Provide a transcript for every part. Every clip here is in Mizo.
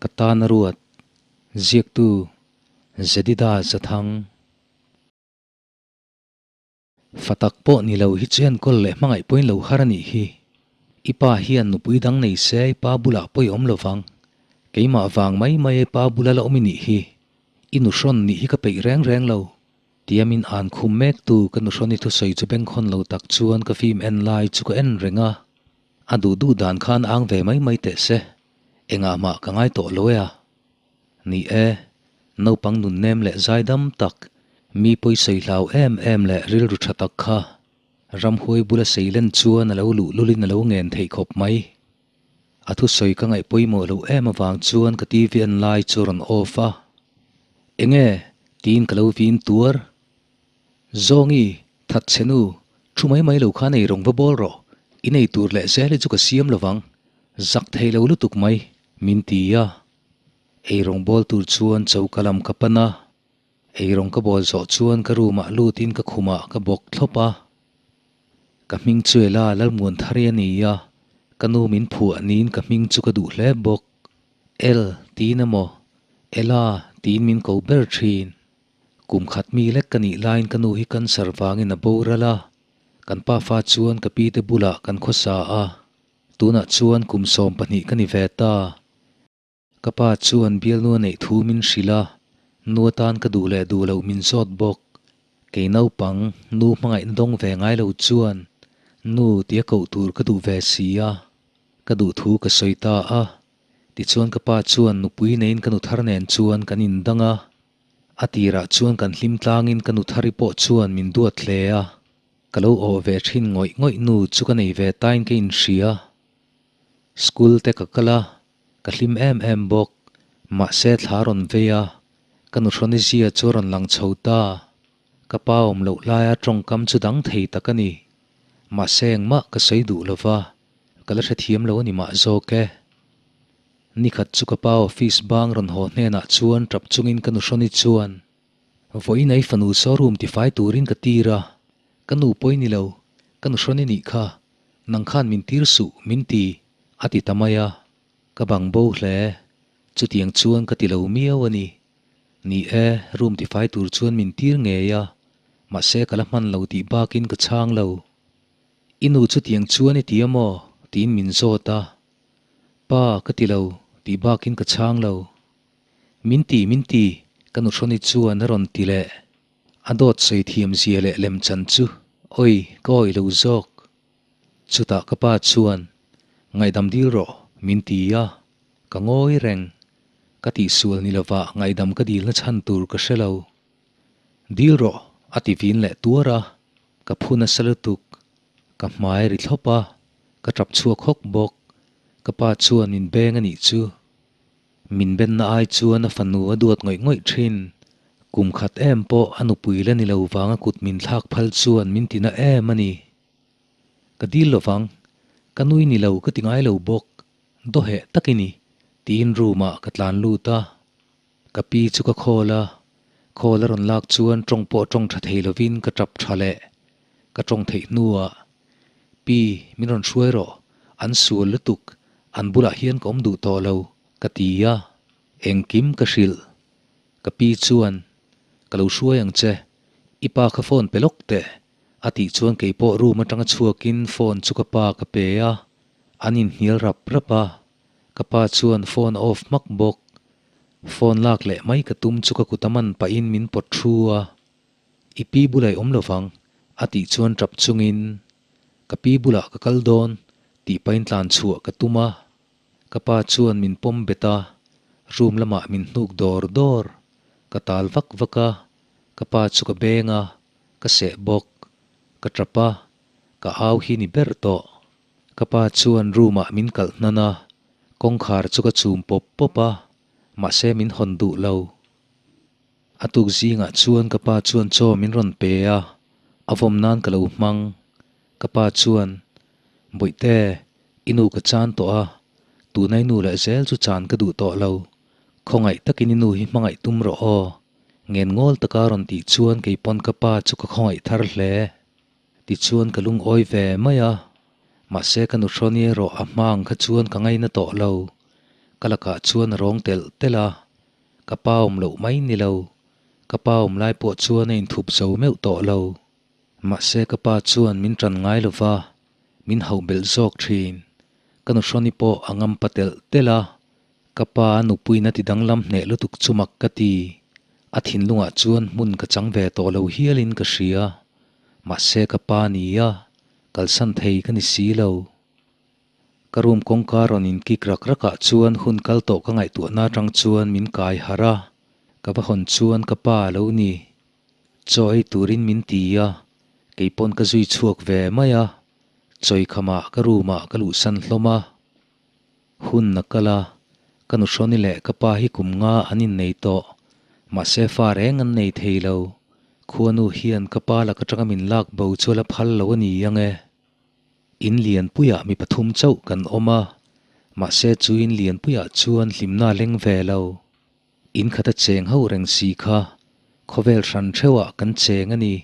Ka tan a ruat, ziaktu Zedida Zathang. Fa tak pawh ni lo hi chu enkawl leh hmangaih pawhin lo har a nih hi. I pa hian nupui dang nei se i pa bulah pawh i awm lo vang. Keimah vang mai mai a i pa bula la awm i nih hi. I nuhrawn nih hi ka peih reng reng lo. Tia min an khum mek tu ka nuhrawn i thusawi chu bengkhawn lo tak chuan ka film en lai chu ka en reng a. A duh duh dan khan ang ve mai mai teh se. Engah mah ka ngai tawh lo e a. Ni e, naupang nunnem leh zaidam tak, mi pawisawi hlau em em leh rilru tha tak kha ramhuai bula seilen chuan a lo luh lulin a lo ngen theih khawp mai. A thusawi ka ngaih pawimawh loh em avang chuan ka TV en lai chu a rawn off a. Enge? tiin ka lo vin tuar. Zawngi, that che nu, thu mai mai lo khan ei rawng va bawl rawh, i nei tur leh zel hi chu ka siam lovang, zak thei lo lutuk mai, min ti a. Ei rawng bawl tur chuan choka lam ka pan a, ei rawng ka bawl zawh chuan ka room ah lutin ka khumah ka bawk thlawp a. Ka hming chu Ela Lalmuanthari a ni a, ka nu min phuah niin ka hming chu ka duh hle bawk. El tiin emaw, Ela tiin min ko ber thin. Kum khat mi lek ka nih laiin ka nu hi cancer vangin a boral a, kan pafa chuan ka pi te bulah kan khawsa a, tunah chuan kum 12 ka ni ve ta. Ka pa chuan bialnu a neih thu min hrilh a, nu atan ka duh leh duh loh min zawt bawk. Kei naupang, nu hmangaihna dawng ve ngai lo chuan nu tia koh tur ka duh ve si a, ka duh thu ka sawi ta a. Tichuan ka pa chuan nupui neiin ka nu thar nen chuan kan indang a, a tirah chuan kan hlim tlangin ka nu thari pawh chuan min duat hle a, ka lo awh ve thin ngawih ngawih nu chu ka nei ve tain ka inhria. School te ka kal a, Ka hlim em em bawk. Mahse thla rawn vei a, ka nuhrawn i zia chu a rawn lang chho ta. Ka pa awm loh laia tawngkam chu dang thei tak a ni. Mahse engmah ka sawi duh lo va, ka la hrethiam lo a ni mah zawk e. Nikhat chu ka pa office bang rawn haw hnenah chuan tap chungin ka nuhrawn i chuan, Vawiin ai fanu showroom tifai turin ka tir a, ka nu pawi ni lo, ka nuhrawn i nih kha, nang khan min tir suh, min ti. A ti ta mai a, ka bang bo hle. Chutiang chuan ka ti lo miau a ni. Ni e, room tifai tur chuan min tir ngei a, mahse ka la hman lo tih bakin ka chhang lo. I nu chutiang chuan i ti a maw? tiin min zawt a. Pa, ka ti lo tih bakin ka chhang lo. Min ti, min ti, ka nuhrawni chuan a rawn ti leh. A dawt sawi thiam zia leh lemchan chu, oi, ka awih lo zawk. Chutah ka pa chuan, Ngaihdam dil rawh, min ti a, ka ngawi reng. Ka tihsual ni lovah ngaihdam ka dilna chhan tur ka hre lo. Dil rawh, a ti vin leh tuar a, ka phu nasa lutuk. Ka hmai ri thlawp a, ka tap chhuak hawk bawk. Ka pa chuan min beng a nih chu. Min benna ai chuan a fanu a duat ngawih ngawih thin. Kum khat em pawh a nupui la ni lo vanga kut min thlak phal chuan min tina em a ni. Ka dil lovang, ka nui ni lo ka ti ngai lo bawk, dawheh tak i ni, tiin room ah ka tlan lut a. Ka pi chu ka call a, call a rawn lak chuan tawng pawh tawng tha thei lovin ka tap tha leh. Ka tawng theih hnuah, Pi, min rawn hruai rawh, an sual lutuk, an bulah hian ka awm duh tawh lo, ka ti a. Engkim ka hrilh. Ka pi chuan, Ka lo hruai ang che, i pa kha phone pe lawk teh, A tih chuan kei pawh room atanga chhuakin phone chu ka pa ka pe a, an inhnial rap rap a, ka pa chuan phone a off hmak bawk. Phone lak leh mai ka tum chu ka kut a man pahin min pawt thu a, I pi bulah i awm lovang, a tih chuan tap chungin, Ka pi bulah ka kal dawn, tih pahin tlan chhuah ka tum a, ka pa chuan min pawm bet a, room lamah min hnuk dawr dawr, ka tal vak vak a, ka pa chu ka beng a, Ka seh bawk. Ka tap a, ka au hi ni ber tawh. Ka pa chuan room ah min kalh hnan a, kawngkhar chu ka chum pawp pawp a, mahse min hawn duh lo. A tuk zingah chuan ka pa chuan chaw min rawn pe a, a vawm nan ka lo hmang. Ka pa chuan, Bawihte, i nu ka chan tawh a, tuna i nu leh zel chu chan ka duh tawh lo. Khawngaih takin i nu hi hmangaih tum rawh aw. Ngen ngawl taka rawn tih chuan kei pawn ka pa chu ka khawngaih thar hle. Tichuan ka lungawi ve mai a, mahse ka nuhrawni erawh a hma ang kha chuan ka ngaina tawh lo. Ka lakah chuan a rawng telh telh a, ka pa awm loh mai ni lo. Ka pa awm lai pawh chuan a inthup zo meuh tawh lo. Mahse ka pa chuan min tan ngai lo va, min hauh belh zawk thin. Ka nuhrawni pawh a ngam pa telh telh a, ka pa a nupuiin a ti danglam hneh lutuk chu mak ka ti. A thinlungah chuan hmun ka chang ve tawh lo hialin ka hria. Mahse ka pa ni a, kalsan thei ka ni si lo. Ka room kawngka rawn in kik rak rak ah chuan hun kal tawh ka ngaihtuahna atang chuan min kai harh a, ka va hawn chuan ka pa a lo ni. Chaw ei turin min ti a, keipawn ka zui chhuak ve mai a, chawi khamah ka room ah ka luhsan hlawm a. Hun a kal a, ka nuhrawni leh ka pa hi kum nga an innei tawh, mahse fa reng an nei thei lo. Khuanu hian ka pa lak atanga min lak bo chu a la phal lo a ni ang e. In lianpuiah mi pathum chauh kan awm a, mahse chu in lianpuiah chuan hlimna a leng ve lo. In khata cheng ho reng si kha khawvel hran theuhah kan cheng a ni.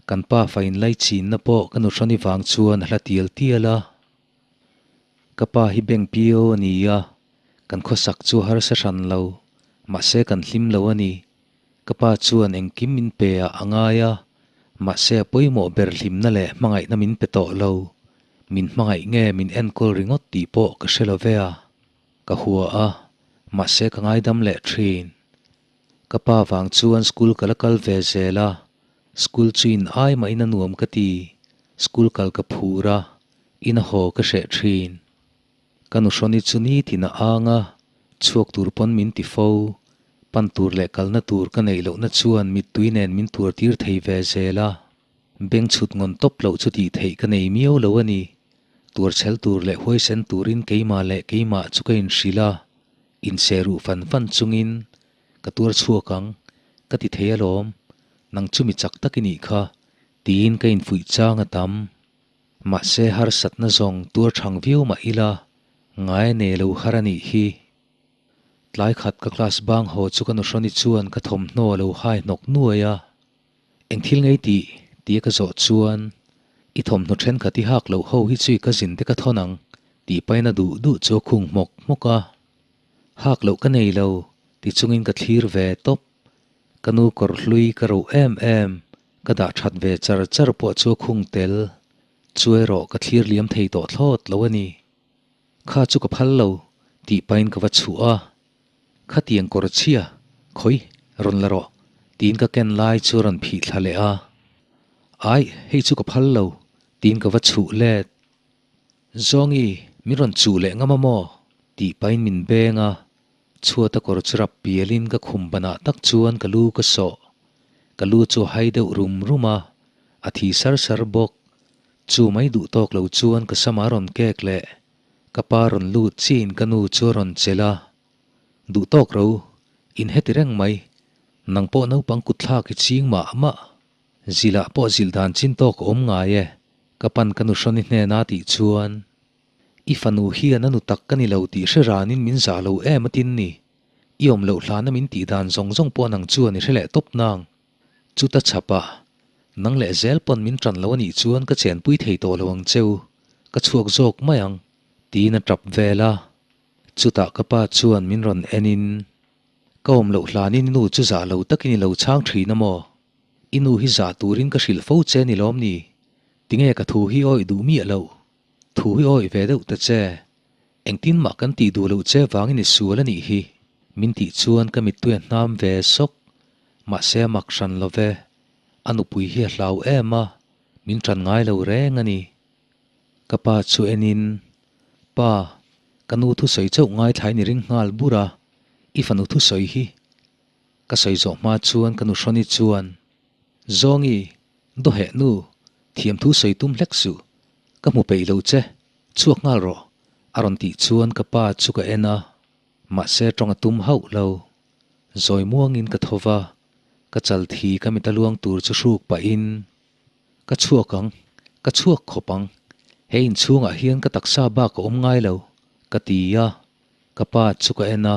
Kan pa fa inlai chinna pawh ka nuhrawni vang chuan a hla tial tial a. Ka pa hi bank PO a ni a, kan khawsak chu a harsa hran lo, mahse kan hlim lo a ni. Ka pa chuan engkim min pe ah a ngai a, mahse a pawimawh ber hlimna leh hmangaihna min pe tawh lo. Min hmangaih nge min enkawl ringawt tih pawh ka hre lo ve a. Ka hua a, mahse ka ngaidam leh thin. Ka pa vang chuan school ka la kal ve zel a, school chu in ai mah in a nuam ka ti, school kal ka phur a, in a haw ka hreh thin. Ka nuhrawni chu nitin a ang a, chhuak tur pawn min ti fo. Pan tur leh kalna tur ka neih lohna chuan mittui nen min tuar tir thei ve zel a. Beng chhut ngawn tawp loh chu tih theih ka nei miau lo a ni. Tuar chhel tur leh huaisen turin keimah leh keimah chu ka inhrilh a, inseh ruh fan fan chungin ka tuar chhuak ang, ka ti thei alawm, nang chu mi chak tak i nih kha, tiin ka infuih chang a tam. Mahse harsatna zawng tuar thang viau mah ila, ngai nei lo har a nih hi. Tlai khat ka class bang haw chu ka nuhrawni chuan ka thawmhnaw a lo hai hnawk nuai a. Eng thil ngei tih? tia ka zawh chuan, I thawmhnaw thenkhat i hak loh ho hi chu i cousin te ka thawn ang, tih pain a duh duh chu a khung hmawk hmawk a. Hak loh ka nei lo, ti chungin ka thlir ve tawp. Ka nu kawr hlui ka roh em em, ka dah that ve char char pawh chu a khung tel. Chu erawh ka thlir liam thei tawh thlawt lo a ni. Kha chu ka phal lo, tih pain ka va chhuah a. Khatiang kawr chhia, khawi, rawn la rawh, tiin ka ken lai chu a rawn phih thla leh a. Aih, hei chu ka phal lo, tiin ka va chhuh let. Zawngi, min rawn chuh leh ngam a maw? tih pahin min beng a. Chhuata kawr chu rap pialin ka khum banah tak chuan ka lu ka sawh. Ka lu chu a hai deuh rum rum a, a thi sar sar bawk. Chu mai duh tawk lo chuan ka sama rawn kek leh. Ka pa rawn lut chiin ka nu chu a rawn chelh a, Duh tawk ro, in heti reng mai, nang pawh naupang kut thlak i ching mah mah. Zilah pawh zilh dan chin tawk a awm ngai e, ka pan ka nu hrawni hnena tih chuan, I fanu hian a nu tak ka ni lo tih hre ranin min zah lo em atin ni, i awm loh hlana min tih dan zawng zawng pawh nang chuan i hre leh tawp nang. Chuta chhapa, nang leh zel pawn min ṭan lo a nih chuan ka chenpui thei tawh lo ang cheu, ka chhuak zawk mai ang, tiin a ṭap vel a. Chutah ka pa chuan min rawn enin, Ka awm loh hlanin i nu chu zah lo takin i lo chhang ṭhin a maw? I nu hi zah turin ka hrilh fo che ni lawm ni? Tinge ka thu hi awih duh miah loh? Thu hi awih ve deuh ta che. Engtin mah kan tih duh loh che vangin i sual a nih hi, min tih chuan ka mittui a hnam ve sawk. Mahse a mak hran lo ve, a nupui hi a hlau em a, min ṭan ngai lo reng a ni. Ka pa chu enin, Pa, ka nu thusawi chauh ngaithlain i ring nghal bur a, i fanu thusawi hi. Ka sawi zawh hma chuan ka nu Hrawni chuan, Zawngi, dawheh nu, thiamthu sawi tum hlek suh, ka hmu peih lo che, chhuak nghal rawh, a rawn tih chuan ka pa chu ka en a, mahse tawng a tum hauh lo. Zawi muangin ka tho va, ka chal thi ka mit a luang tur chu hruk pahin, Ka chhuak ang, ka chhuak khawp ang, he inchhungah hian ka taksa bak a awm ngai lo, ka ti a, ka pa chu ka en a.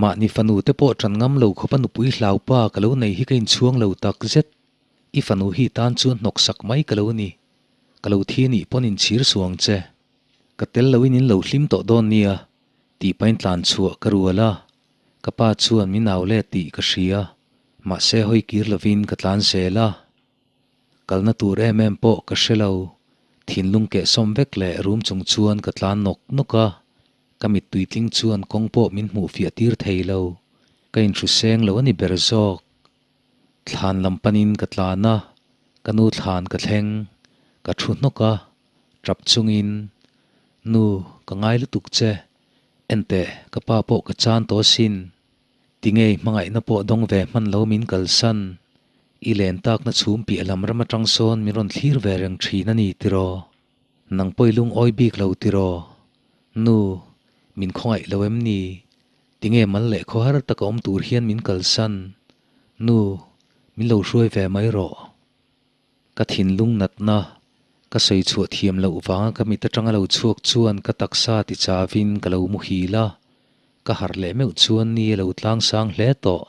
Mahni fanu te pawh ṭan ngam lo khawp a nupui hlau pa ka lo nei hi ka inchhuang lo tak zet. I fanu hi tan chuan hnawk sak mai ka lo ni. Ka lo thi nih pawn inchhir suang che. Ka tel loin in lo hlim tawh dawn nia. Tih pahin tlan chhuah ka rual a, ka pa chuan min au let tih ka hria, mahse hawi kir lovin ka tlan zel a. Kalna tur em em pawh ka hre lo, thinlung kehsawm vek leh rum chung chuan ka tlan nawk nawk a, ka mittui tling chuan kawng pawh min hmuh fiah tir thei lo, ka inhru seng lo a ni ber zawk. Thlan lam panin ka tlan a, ka nu thlan ka thleng, ka thu hnawk a, tap chungin, Nu, ka ngai lutuk che, enteh, ka pa pawh ka chan tawh asin, tingei hmangaihna pawh dawng ve hman lo min kalsan, i len takna chhum piah lam ram atang sawn min rawn thlir ve reng thin a ni tiraw? Nang pawh i lungawi bik lo tiraw? Nu, min khawngaih lo em ni? Tinge mal leh khawhar taka awm tur hian min kalsan? Nu, min lo hruai ve mai rawh. Ka thinlung natna, ka sawi chhuah thiam loh vanga ka mit atanga lo chhuak chuan ka taksa ti chavin ka lo muhil a, ka harh leh meuh chuan ni a lo tlang sang hle tawh.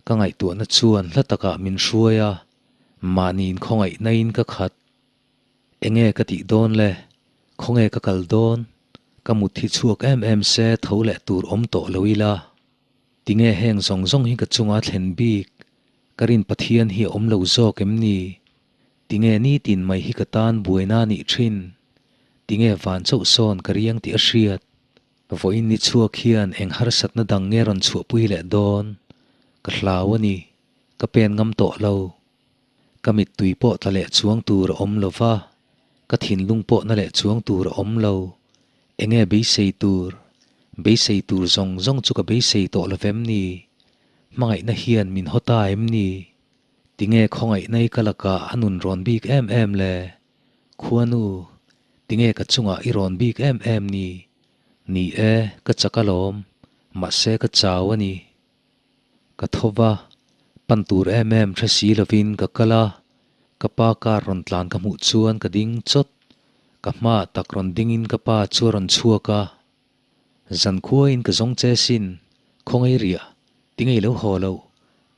Ka ngaihtuahna chuan hla takah min hruai a, mahni inkhawngaihna in ka khat. Enge ka tih dawn le? Khawnge ka kal dawn? Ka mut hi chhuak em em se tho leh tur awm tawh lo ila. Tinge heng zawng zawng hi ka chunga thlen bik? Ka rin Pathian hi a awm lo zawk em ni? Tinge nitin mai hi ka tan buaina a nih thin? Tinge van chauh sawn ka riang tih a hriat? Vawiin ni chhuak hian eng harsatna dang nge rawn chhuahpui leh dawn? Ka hlau a ni. Ka pen ngam tawh lo. Ka mittui pawh tla leh chuang tur a awm lo va, ka thinlung pawh na leh chuang tur a awm lo. Enge beisei tur? Beisei tur zawng zawng chu ka beisei tawh lo vem ni? Hmangaihna hian min haw ta em ni? Tinge khawngaihna i ka lakah a nun rawn bik em em le? Khuanu, tinge ka chungah i rawn bik em em ni? Ni e, ka chak alawm, mahse ka chau a ni. Ka tho va, pan tur em em hre si lovin ka kal a, ka pa car rawn tlan ka hmuh chuan ka ding chawt. Ka hmaah tak rawn dingin ka pa chu a rawn chhuak a, Zankhuain ka zawng che sin, khawngaih riah, tingei lo haw loh,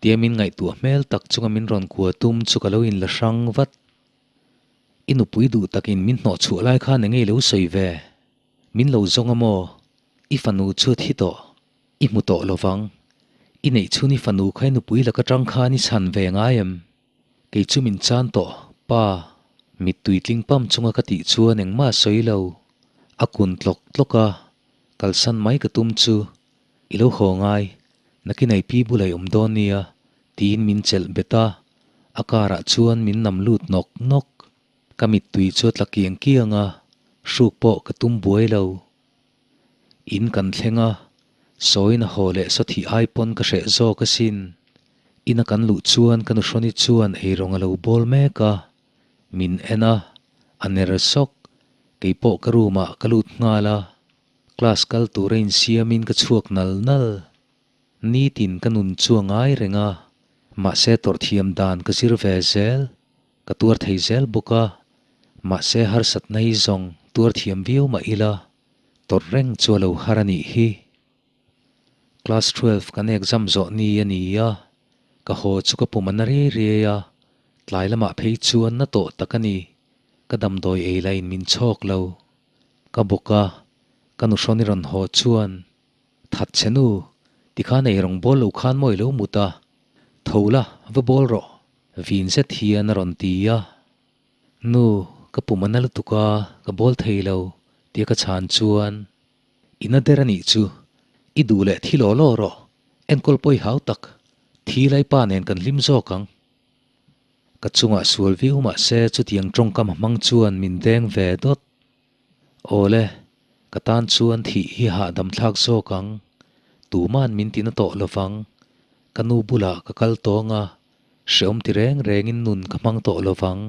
tia min ngaihtuah hmel tak chunga min rawn kua tum chu ka lo inla hrang vat. I nupui duh takin min hnawh chhuah lai khan engei lo sawi ve? Min lo zawng a maw? I fanu chu a thi tawh. I hmu tawh lo vang. I neih chhun i fanu kha i nupui laka tang khan i chhan ve ngai em? Kei chu min chan tawh, pa. Mittui tling pam chunga ka tih chuan engmah a sawi lo. A kun tlawk tlawk a, kalsan mai ka tum chu. I lo haw ngai, nakin ei pi bulah i awm dawn nia, tiin min chelh bet a, a car ah chuan min nam lut nawk nawk. Ka mittui chu a tla kiang kiang a, hruk pawh ka tum buai lo. In kan thleng a, sawiin a haw leh sawthih ai pawn ka hreh zawk asin. Ina kan luh chuan ka nuhrawni chuan eirawng a lo bawl mek a, min en a, a ner sawk. Keipawh ka room ah ka lut nghal a, class kal tura insiamin ka chhuak nal nal. Nitin ka nun chu a ngai reng a, mahse tawrh thiam dan ka zir ve zel. Ka tuar thei zel bawk a, mahse harsatna hi zawng tuar thiam viau mah ila, tawrh reng chu a lo har a nih hi. Class 12 kan exam zawh ni a ni a, ka haw chu ka pum a na riai riai a, tlai lamah phei chuan na tawh tak a ni, ka damdawi ei lain min chhawk lo. Ka bawk a, ka nuhrawn i rawn haw chuan That che nu, tikhan ei rawng bawl lo khan maw i lo mut a, tho la, va bawl rawh, vin zet hian a rawn ti a. Nu, ka pum a na lutuk a, ka bawl thei lo, tia ka chhan chuan, I na der a nih chu, i duh leh thi law law rawh, enkawl pawi hau tak, thi lai pa nen kan hlim zawk ang. Ka chungah sual viau mah se chutiang tawngkam a hmang chuan min deng ve dawt. Awle, ka tan chuan thih hi hahdam thlak zawk ang. Tuman min tina tawh lovang. Ka nu bulah ka kal tawng a, hreawm ti reng rengin nun ka hmang tawh lovang.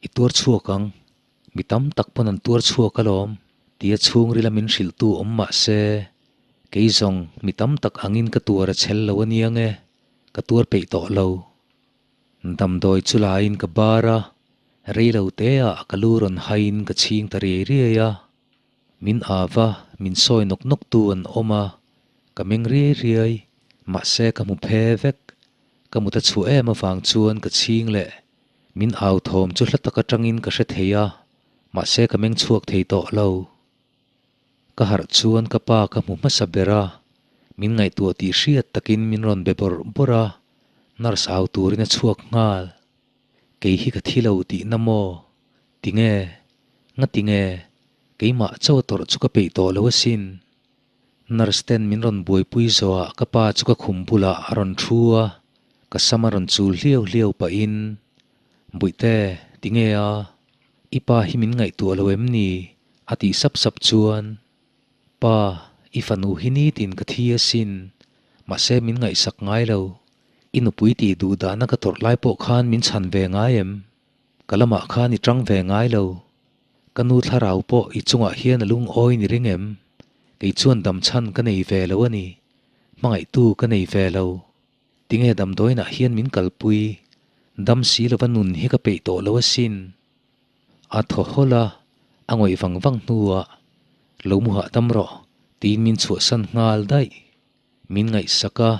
I tuar chhuak ang, mi tam tak pawn an tuar chhuak alawm, tia chhungrila min hrilhtu awm mah se, kei zawng mi tam tak angin ka tuar a chhel lo aniang e, ka tuar peih tawh lo. Damdawi chu laiin ka bar a, rei lo teah ka lu rawn haiin ka chhing ta riai riai a. Min av a, min sawi nawk nawk tu an awm a, ka meng riai riai, mahse ka hmu phe vek. Ka mut a chhuah em avang chuan ka chhing leh. Min au thawm chu hla tak atangin ka hre thei a, mahse ka meng chhuak thei tawh lo. Ka harh chuan ka pa ka hmu hmasa ber a, min ngaihtuah tih hriat takin min rawn be bawrh bawrh a, nurse au turin a chhuak nghal. Kei hi ka thi lo tihna maw? Tinge? Ngatinge? Keimah chaw tawrh chu ka peih tawh lo asin. Nurse ten min rawn buaipui zawhah ka pa chu ka khum bulah a rawn thu a, ka sam a rawn chul hliau hliau pahin, Bawihte, tinge a? I pa hi min ngaihtuah lo em ni? a tih sap sap chuan, Pa, i fanu hi nitin ka thi asin, mahse min ngaihsak ngai lo. I nupui tih duh dahna ka tawrh lai pawh khan min chhan ve ngai em? Ka lamah khan i tang ve ngai lo. Ka nu thlarau pawh i chungah hian a lungawi ni ring em? Kei chuan dam chhan ka nei ve lo a ni. Hmangaihtu ka nei ve lo. Tinge damdawiinah hian min kalpui? Dam si lova nun hi ka peih tawh lo asin. A thaw hawlh a, a ngawih vang vang hnuah, Lo mu hahdam rawh, tiin min chhuahsan nghal daih. Min ngaihsak a,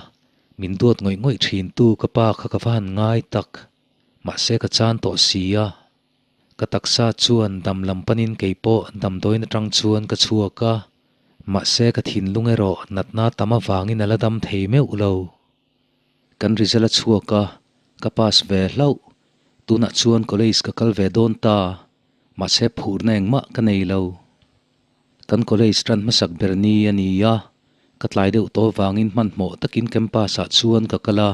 min duat ngawih ngawih thintu ka pa kha ka va han ngai tak. Mahse ka chan tawh si a. Ka taksa chuan dam lam panin kei pawh damdawiin atang chuan ka chhuak a, mahse ka thinlung erawh natna tam avangin a la dam thei meuh lo. Kan result a chhuak a, ka pass ve hlauh. Tunah chuan college ka kal ve dawn ta, mahse phurna engmah ka nei lo. Kan college tan hmasak ber ni a ni a, ka tlai deuh tawh vangin hmanhmawh takin campus ah chuan ka kal a,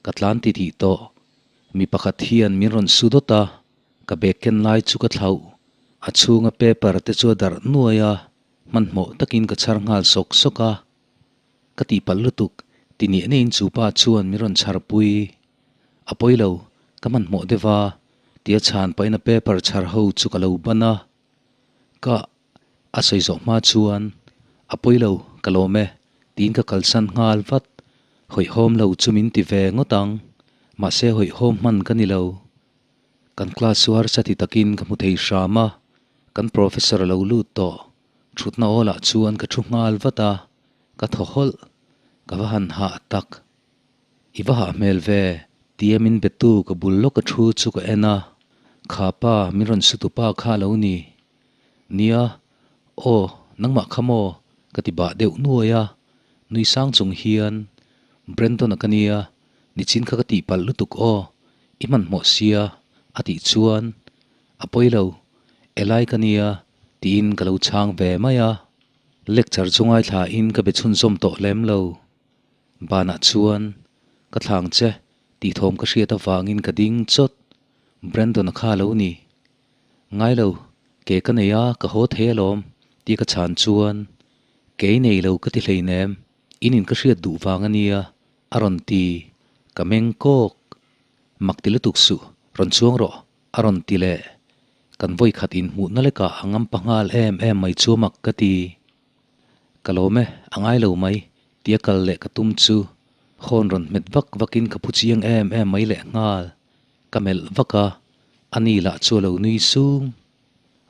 ka tlan ti tih tawh. Mi pakhat hian min rawn su dawt a, ka bag ken lai chu ka thlauh. A chhunga paper te chu a darh nuai a, hmanhmawh takin ka chhar nghal sawk sawk a. Ka tihpalh lutuk, ti niah niahin chu pa chuan min rawn chhar pui. A pawi lo, ka hmanhmawh deuh a, tia chhan pahin a paper chhar ho chu ka lo ban a. Ka a sawi zawh hma chuan, A pawi lo, ka lawm e, tiin ka kalsan nghal vat. Hawihhawm lo chu min ti ve ngawt ang, mahse hawihhawm hman ka ni lo. Kan class chu harsa ti takin ka hmu thei hram a, kan professor a lo lut tawh. Thutna awlah chuan ka thu nghal vat a, ka thaw hawlh, ka va han hah tak. I va hah hmel ve, tia min betu ka bul lawk a thu chu ka en a, kha pa min rawn su tupa kha a lo ni. Nia, aw, nangmah kha maw? ka ti bah deuh nuai a, nui sang chung hian, Brandon-a ka nia, nichin kha ka tihpalh lutuk aw, i hmanhmawh sia, a tih chuan, A pawi lo, Eli ka nia, tiin ka lo chhang ve mai a, lecture chu ngaithlain ka be chhunzawm tawh lem lo. Banah chuan, Ka thlang che, tih thawm ka hriat avangin ka ding chawt. Brandon-a kha a lo ni. Ngai lo, ke ka nei a, ka haw thei alawm, tih ka chhan chuan, Kei nei lo ka ti hleinem, in in ka hriat duh vang a nia, a rawn ti. Ka meng kawk. Mak ti lutuk suh, rawn chuang rawh, a rawn ti leh. Kan vawikhat inhmuhna lekah a ngam pa nghal em em mai chu a mak ka ti. Ka lawm e, a ngai lo mai, tia kal leh ka tum chu hawn rawn hmet vak vakin ka phu chiang em em mai leh nghal. Ka melh vak a, a ni lah chu a lo nui sung.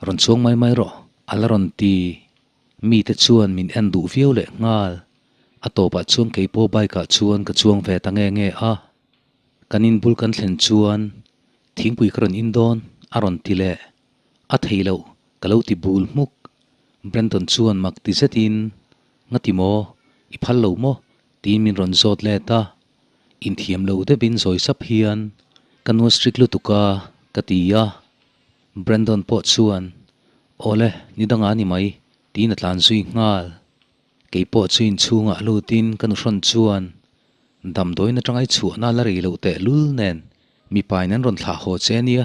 Rawn chuang mai mai rawh, a la rawn ti. Mite chuan min en duh viau leh nghal. A tawpah chuan keipawh bike ah chuan ka chuang ve ta nge nge a. Kan inbul kan thlen chuan thingpui ka rawn in dawn, a rawn ti leh. A thei loh, ka lo ti bul hmuk. Brandon chuan mak ti zetin, Ngati maw? I phal lo maw? tiin min rawn zawt let a. Inthiam lo deuhin zawi sap hian, Ka nu a strict lutuk a, ka ti a. Brandon pawh chuan, Awle, ni dangah a ni mai, tiin a tlan zui nghal. Kei pawh chu inchhungah lutin ka nuhrawn chuan, Damdawiin atanga i chhuahna la rei loh tehlul nen, mipain an rawn thlah haw che ania,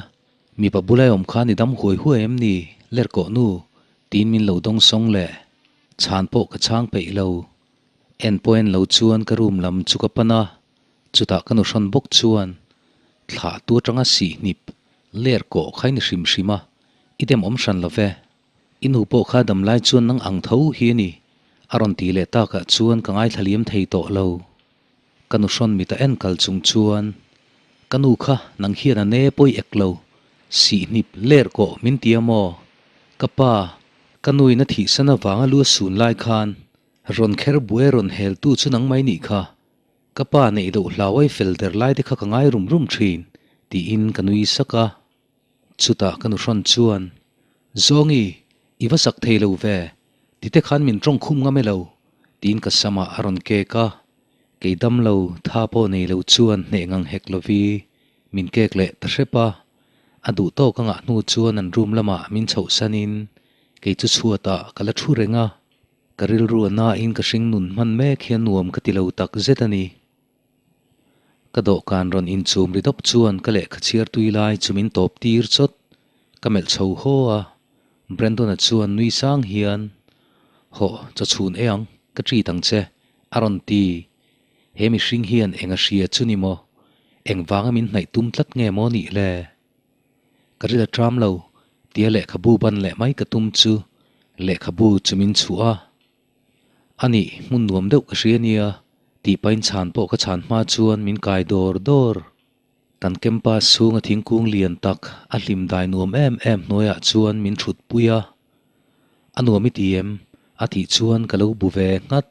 Mipa bula i awm khan i dam huai huai em ni? Lerkawh nu, tiin min lo dawng sawng leh. Chhan pawh ka chhang peih lo. En pawh en lo chuan ka room lam chu ka pan a, chutah ka nuhrawn bawk chuan thlah tu atanga sihhnip lerkawh kha i ni hrim hrim a, i dem awm hran lo ve. I nu pawh kha dam lai chuan nang ang tho hi a ni, a rawn ti leh takah chuan ka ngaithla liam thei tawh lo. Ka nuhrawn mit a en kal chung chuan, Ka nu kha nang hian a ne pawi ek lo, sihhnip ler kawh min ti a maw? Ka pa, ka nuin a thihsan avanga lu a sun lai khan rawn kher buai rawn heltu chu nang mai nih kha. Ka pa neih loh hlauai fel der lai te kha ka ngai rum rum thin, tiin ka nui sak a. Chutah ka nuhrawn chuan, Zawngi, i va sak thei lo ve. Tite khan min tawng khum ngam e lo, tiin ka samah a rawn kek a. Kei dam lo, tha pawh nei lo chuan hneh ngang hek lovi min kek leh ta hrep a. A duh tawk a ngah hnu chuan an room lamah min chhohsanin kei chu chhuatah ka la thu reng a. Ka rilru a nain ka hring nun hman mek hian nuam ka ti lo tak zet a ni. Ka dawhkan rawn inchum ri dawp chuan ka lehkha chhiar tui lai chu min tawp tir chawt. Ka melh chho haw a, Brandon-a chuan nui sang hian, Hawh, chaw chhun e ang, ka treat ang che, a rawn ti. He mihring hian eng a hria chu ni maw? Engvanga min hnaih tum tlat nge maw nih le? Ka ril a tram lo, tia lehkhabu ban leh mai ka tum chu lehkhabu chu min chhuah a. A nih, hmun nuam deuh ka hria nia, tih pahin chhan pawh ka chhan hma chuan min kai dawr dawr. Kan campus chhunga thingkung lian tak a hlim dai nuam em em hnuaiah chuan min thut pui a. A nuam i ti em? a tih chuan ka lo bu ve nghat.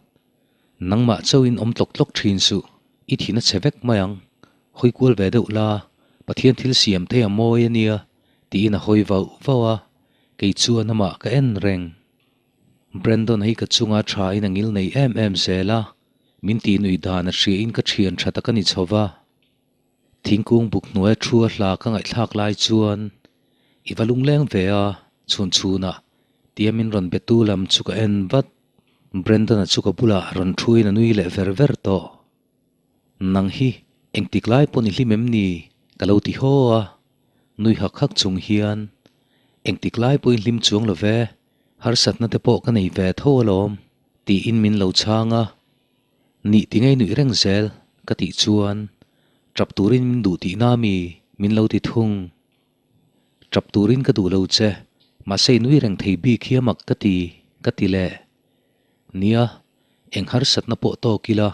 Nangmah chauhin awm tlawk tlawk thin suh, i thin a chhe vek mai ang. Hawi kual ve deuh la, Pathian thil siam thei a mawi a nia, tiin a hawi vauh vauh a, kei chuan amah ka en reng. Brandon hi ka chunga tha in a ngil nei em em zel a, min tih nuih dan a hria in ka thian tha tak a ni chho va. Thingkung buk hnuai thu a hla ka ngaihthlak lai chuan i va lungleng ve a, chhun chhunah tia min rawn be tu lam chu ka en vat. Brandon-a chu ka bulah rawn thu in a nui leh ver ver tawh. Nang hi engtik lai pawh ni hlim em ni? ka lo ti haw a, nui hak hak chung hian engtik lai pawhin hlim chuang lo ve, harsatna te pawh ka nei ve tho alawm tiin min lo chhang a. Nih ti ngei nuih reng zel ka tih chuan tap turin min duh tihna mi min lo ti thung. Tap turin ka duh lo che, mahse i nui reng thei bik hi a mak ka ti, ka ti leh. Nia, eng harsatna pawh tawk ila,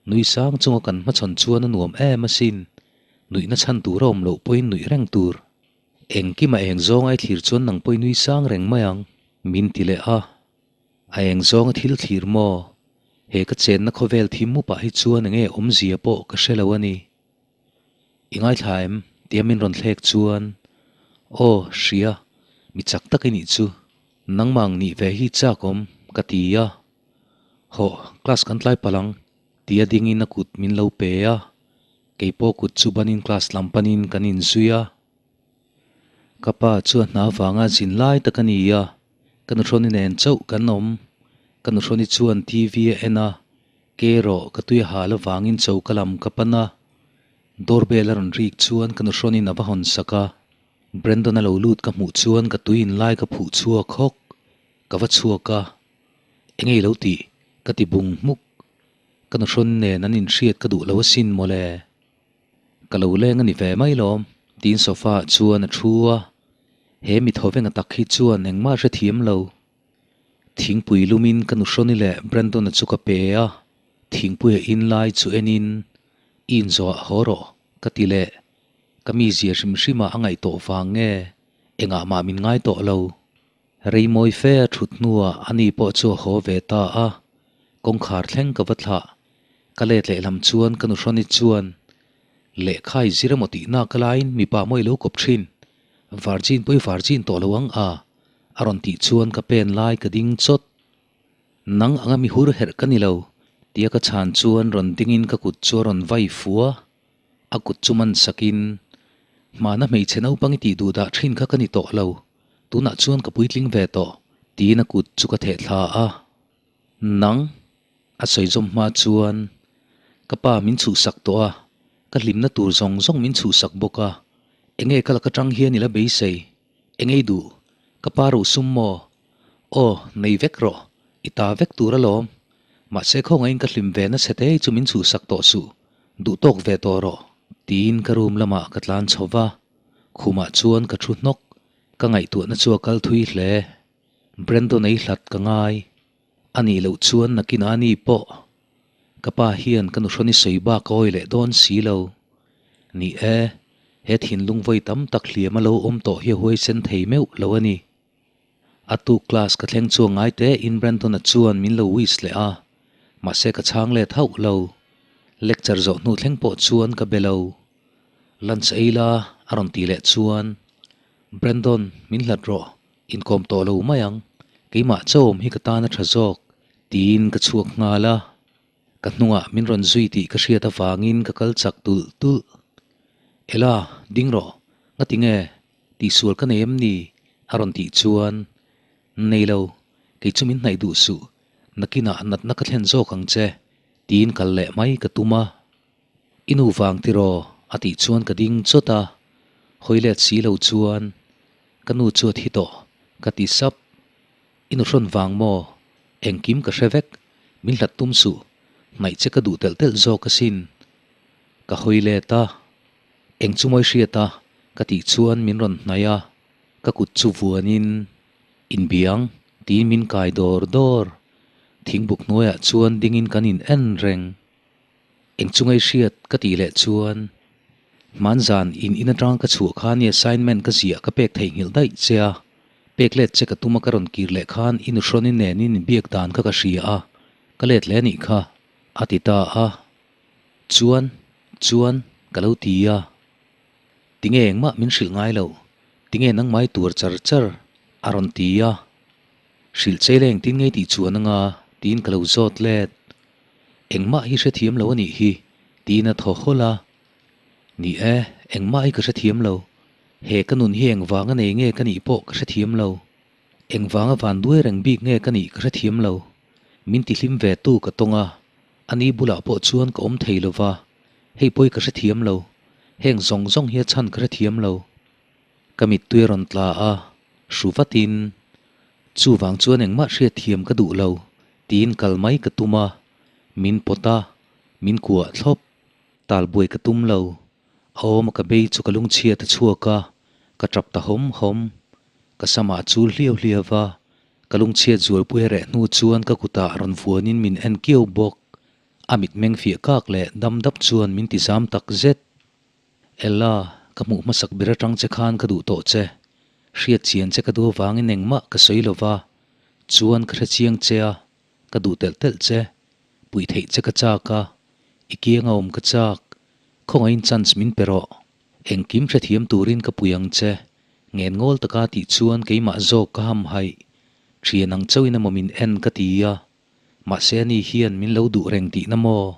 nui sang chunga kan hmachhawn chuan a nuam em asin, nuihna chhan tur a awm loh pawhin nuih reng tur. Engkima eng zawng ai thlir chuan nang pawh i nui sang reng mai ang, min ti leh a. A eng zawnga thil thlir maw? He ka chenna khawvel thim mupah hi chuan enge awmzia pawh ka hre lo a ni. I ngaithla em? tia min rawn thlek chuan, Aw, hria, mi chak tak i nih chu. Nangmah ang nih ve hi chak awm, ka ti a. Hawh, class kan tlai palh ang, tia dingin a kut min lo pe a. Keipawh kut chu banin class lam panin kan inzui a. Ka pa chu a hna vanga zin lai tak a ni a, ka nuhrawni nen chauh kan awm. Ka nuhrawni chuan TV a en a, ke erawh ka tui a hal avangin choka lam ka pan a. Doorbell a rawn rik chuan ka nuhrawnin a va hawn sak a, Brandon a lo lut ka hmuh chuan ka tui in lai ka phuh chhuak hawk. Ka va chhuak a, Engei lo tih? ka ti bung hmuk. Ka nuhrawn nen an inhriat ka duh lo asin mawle. Ka lo leng a ni ve mai lawm, tiin sofa ah chuan a thu a. He mi thawvenga tak hi chuan engmah hre thiam lo. Thingpui lumin ka nuhrawni leh Brandon-a chu ka pe a, thingpuia in lai chu enin, I inzawh ah haw rawh, ka ti leh. Ka mizia hrim hrimah a ngaih tawh vang nge, engah mah min ngai tawh lo. Rei mawi fe a thut hnuah ani pawh chu a haw ve ta a, kawngkhar thleng ka va thlah. Ka let lehlam chuan ka nuhrawni chuan, Lehkha i zir emaw tih nak laiin mipa mawi lo kawp thin, Virgin pawh i virgin tawh lo ang a, a rawn tih chuan ka pen lai ka ding chawt. Nang anga mi hur herh ka ni lo, tia ka chhan chuan rawn dingin ka kut chu a rawn vai fua. A kut chu man sakin, Hmana hmeichhe naupang i tih duh dah thin kha ka ni tawh lo, tunah chuan ka puitling ve tawh, tiin a kut chu ka theh thla a. Nang, a sawi zawm hma chuan, Ka pa min chhuhsak tawh a, ka hlimna tur zawng zawng min chhuhsak bawk a, enge ka lak atang hian i la beisei, enge i duh, ka pa rosum maw? Aw, nei vek rawh, i ta vek tur alawm. Mahse khawngaihin ka hlim ve nasa te chu min chhuhsak tawh suh, duh tawk ve tawh rawh. Tiin ka room lamah ka tlan chho va, khumah chuan ka thu hnawk, ka ngaihtuahna chu a kal thui hle. Brandon ei hlat ka ngai, a nih loh chuan nakinah a ni pawh. Ka pa hian ka nuhrawn i sawi bak a awi leh dawn si lo. Ni e, he thinlung vawi tam tak hliam a lo awm tawh hi a huaisen thei meuh lo a ni. A tuk class ka thleng chuang ngai te in Brandon-a chuan min lo wish leh a, mahse ka chhang let hauh lo. Lecture zawh hnu thleng pawh chuan ka be lo. Lunch ei la a rawn tih leh chuan, Brandon, min hlat rawh, inkawm tawh lo mai ang, Keimah chauh awm hi ka tan a tha zawk, tiin ka chhuak nghal a. Ka hnungah min rawn zui tih ka hriat avangin ka kal chak tulh tulh. Ela, ding rawh, ngati nge? Tihsual ka nei em ni? a rawn tih chuan, Nei lo, kei chu min hnaih duh suh, nakinah natna ka thlen zawk ang che, tiin kal leh mai ka tum a. I nu vang tiraw? a tih chuan ka ding chawt a, hawi let si lo chuan, Ka nu chu a thi tawh, ka ti sap. I nu hrawn vang maw? Engkim ka hre vek, min hlat tum suh, hnaih che ka duh telh telh zawk asin. Ka hawi let a, Eng chu mawi hriat a? ka tih chuan min rawn hnaih a, ka kut chu vuanin, Inbiang, tiin min kai dawr dawr. Thingbuk hnuaiah chuan dingin kan in en reng. Eng chu ngei hriat ka tih leh chuan, Hmanzan in in atang ka chhuah khan i assignment ka ziah ka pek theihnghilh daih che a, pek let che ka tum a ka rawn kir leh khan i nuhrawnin nenin biak dan kha ka hria a, ka let hle anih kha, a ti ta a. Chuan, chuan, ka lo ti a. Tinge engmah min hrilh ngai lo, tinge nangmai tuar char char, a rawn ti a. Hrilh che ila engtin ngei tih chuan anga tiin ka lo zawt let. Engmah hi hrethiam lo a nih hi, tiin a thaw hawlh a. Ni e, engmah hi ka hrethiam lo. He ka nun hi engvanga nei nge ka nih pawh ka hrethiam lo. Engvanga van duai reng bik nge ka nih ka hrethiam lo. Min tihlim ve tu ka tawng a, ani bulah pawh chuan ka awm thei lo va, hei pawi ka hrethiam lo. Heng zawng zawng hi a chhan ka hrethiam lo. Ka mittui a rawn tla a, hru vatin, Chuvang chuan engmah hriatthiam ka duh lo, tiin kal mai ka tum a, min pawt a, min kuah thlawp. Tal buai ka tum lo, a awm a ka bei chu ka lungchhiat a chhuak a, ka tap ta hawm hawm. Ka samah a chul hliau hliau va, ka lungchhiat zualpui a reh hnu chuan ka kutah rawn vuanin min en kiau bawk. A mitmeng fiah kak leh dam dap chuan min ti zam tak zet. Ella, ka hmuh hmasak ber atang che khan ka duh tawh che. Hriat chian che ka duh avangin engmah ka sawi lo va, chuan ka hre chiang che a, ka duh telh telh che. Puih theih che ka chak a, i kiang a awm ka chak. Khawngaihin chance min pe rawh. Engkim hrethiam turin ka pui ang che. Ngen ngawl taka tih chuan keimah zawk ka ham haih. Thian ang chauhin emaw min en ka ti a, mahse ani hian min lo duh reng tihna maw?